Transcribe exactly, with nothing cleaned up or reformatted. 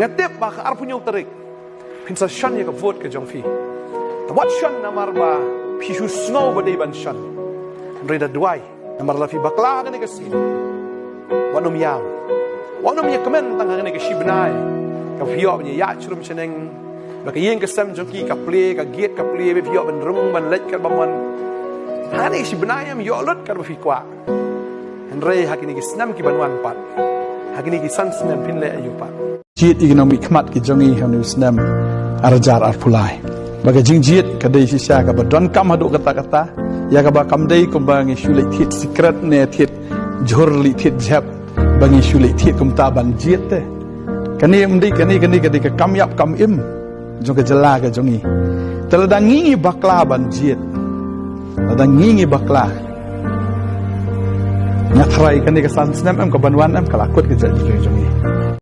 Nga tip ba ka arphew hynñiew tarik phin sa shon ïa ka vote ka jong phi. Te wat shon namar ba phi shu sngew ba dei ban shon. Hynrei da duwai namar la phi bakla kane ka sien, wat nym ïam, wat nym ïakmen tang ha kane ka shi bnai kaba phi ïoh ban ïaid sha rum sha neng, ba ka ïing ka sem jong ki ka plie, ka gate ka plie, ba phi ïoh ban rung ban leit katba mon. Ha kane ka shi bnai ym ïoh lut katba phi kwah. Hynrei ha kine ki snem ki ban wan pat, ha kine ki san snem, phin leh aïu pat? Jied ïa ki nongmihkhmat ki jong ngi ha une u snem ar hajar arphew lai. Ba ka jingjied ka dei shisha kaba donkam haduh katta katta, ïa kaba kam dei kumba ngi shu leit thied secret ne thied jhur, leit thied jhep, ba ngi shu leit thied kumta ban jied te. Kane ym dei, kane, kane ka dei ka kam ïap kam im jong ka jylla ka jong ngi. Te lada ngi ngi bakla ban jied, lada ngi ngi bakla, nga tharai kane ka san snem em ka ban wan em ka la kut ka jaitbynriew jong ngi.